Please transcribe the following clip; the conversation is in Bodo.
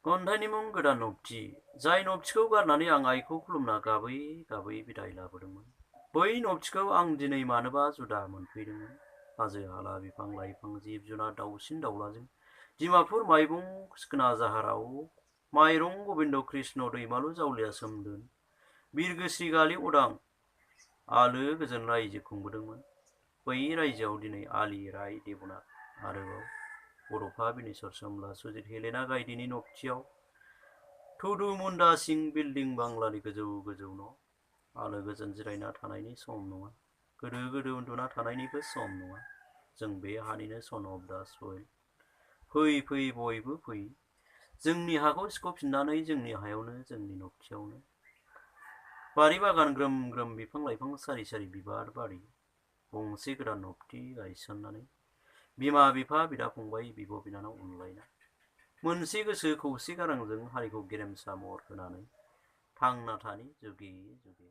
खन्थाइनि मुं गोदान नबथि। जाय नबथिखौ गारनानै आं आइखौ खुलुमना गाबै गाबै बिदाय लाबोदोंमोन, बै नबथिखौ आं दिनै मानोबा जुदा मोनफैदोंमोन। हाजो हाला बिफां लाइफां जिब जुनार दाउसिन दाउलाजों डिमापुर माइबं सिखोना जाहाराव माइरं गबिन्द कृष्ण दैमालु जावलिया सोमदोन बिरगोस्रि गालि उदां आलो गोजोन रायजो खुंबोदोंमोन। बै रायजोआव दिनै आलि राय देबनाथ आरोबाव बड'फा बिनेश्वर सोमला सुजित हेलेना गायदेनि नबथियाव थुदु मुन्दा सिं बिल्डिं बांलानि गोजौ गोजौ न' आलो गोजोन जिरायना थानायनि सम नङा, गोदो गोदो उन्दुना थानायनिबो सम नङा। जों बे हानिनो सन अफ दा सइल। फै फै बयबो फै, जोंनि हाखौ सिख'फिननानै जोंनि हायावनो जोंनि नबथियावनो। बारि बागान ग्रोम ग्रोम बिफां लाइफां सारि सारि बिबार बारि, गंसे गोदान नबथि गायसननानै बिमा बिफा बिदा फंबाय बिब' बिनानाव अनलायना मोनसे गोसो खौसे गारांजों हारिखौ गेरेमसा महर होनानै थांना थानि जुगे जुगे।